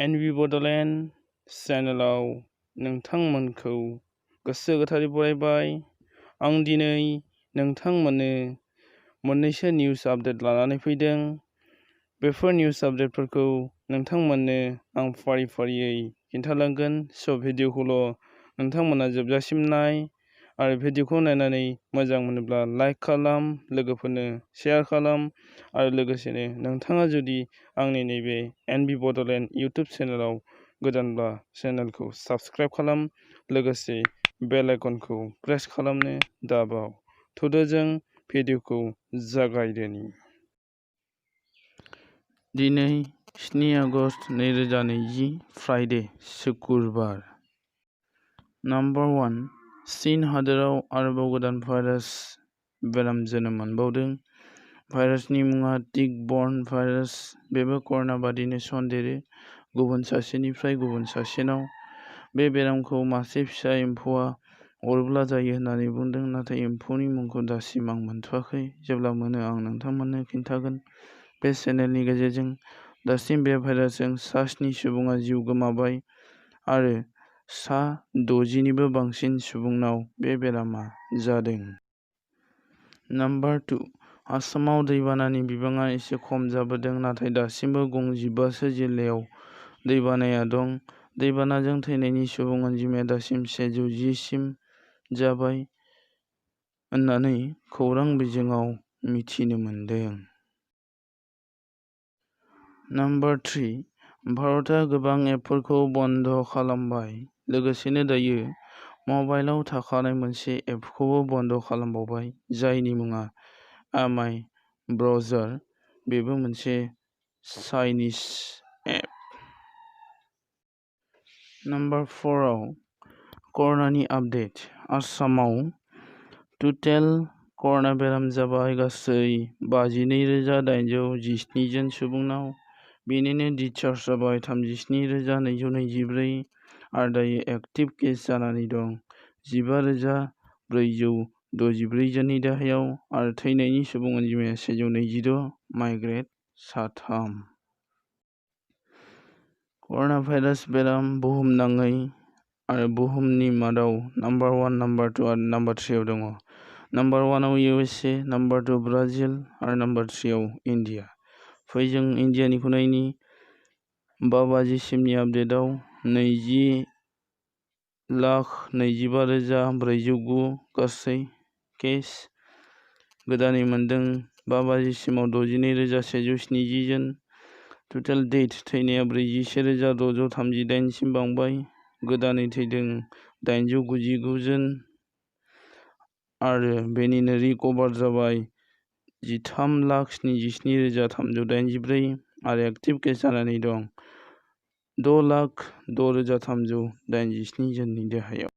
एनबि बड'लेण्ड चेनेलाव नोंथांमोनखौ गोसो गोथारै बरायबाय। आं दिनै नोंथांमोननो मोननैसो निउस आपडेट लानानै फैदों। बेफोर निउस आपडेटफोरखौ नोंथांमोननो आं फारि फारियै खिन्थालांगोन। स' भिडिअखौल' नोंथांमोना जोबजासिम नाय आरो भिडिअखौ नायनानै मोजां मोनोब्ला लाइक खालाम, लोगोफोरनो शेयार खालाम आरो लोगोसेनो नोंथाङा जुदि आंनि नैबे एनबि बड'लेण्ड इउटुब चेनेलाव गोदानब्ला चेनेलखौ साबस्क्राइब खालाम, लोगोसे बेल आइकनखौ प्रेस खालामनो दाबाव। थुदो जों भिडिअखौ जागायदोनि। दिनै 7 आगस्ट 2020 फ्राइडे शुक्रबार। नाम्बार 1 चीन हादोराव आरोबाव गोदान भाइरास बेराम जोनोम मोनबावदों। भाइरासनि मुङा टिक-बर्न भाइरास। बेबो कर'ना बादिनो सन्देरो गुबुन सासेनिफ्राय गुबुन सासेनाव। बे बेरामखौ मासे फिसा एम्फौआ अरोब्ला जायो होननानै बुंदों, नाथाय एम्फौनि मुंखौ दासिम आं मोनथ'वाखै। जेब्ला मोनो आं नोंथांमोननो खिन्थागोन। बे चेनेलनि गेजेरजों दासिम बे भाइरासजों सा 7 सुबुङा जिउ गोमाबाय आरो सा 60निबो बांसिन सुबुंनाव बे बेरामा जादों। नाम्बार 2 आसामाव दैबानानि बिबाङा एसे खम जाबोदों, नाथाय दासिमबो गं 15सो जिल्लायाव दैबानाया दं। दैबानाजों थैनायनि सुबुं अनजिमाया दासिम 110 सिम जाबाय होननानै खौरां बिजोङाव मिथिनो मोन्दों। नाम्बार 3 भारतआ गोबां एपफोरखौ बन्द खालामबाय। लोगोसेनो दायो मबाइलाव थाखानाय मोनसे एपखौबो बन्द खालामबावबाय, जायनि मुङा एमआइ ब्राउजार। बेबो मोनसे चाइनिज एप। नाम्बार 4 आव कर'नानि आपडेट। आसामाव टुटेल कर'ना बेराम जाबाय गासै 52,817 जन सुबुंनाव। बेनिनो डिस्चार्ज जाबाय 37,224 आरो दायो एक्टिभ केस जानानै दं 15,464 जननि देहायाव आरो थैनायनि सुबुं अनजिमाया 126, माइग्रेट 3। कर'ना भाइरास बेराम बुहुमनाङै आरो बुहुमनि मादाव नाम्बार 1, नाम्बार 2 आरो नाम्बार 3 आव दङ। नाम्बार 1 आव USA, नाम्बार 2 ब्राजिल आरो नाम्बार 3 आव इन्डिया। फै जों इन्डियानिखौ नायनि। 5 बाजिसिमनि आपडेटआव 20,25,409 गासै केस गोदानै मोनदों। 5 बाजिसिमाव 62,170 जन। टुटेल डेथ थैनाया 41,638 सिम बांबाय। गोदानै थैदों 899 जन आरो बेनिनो रिकभार जाबाय 13,77,384 आरो एक्टिभ केस जानानै दं 6,06,387 जननि देहायाव।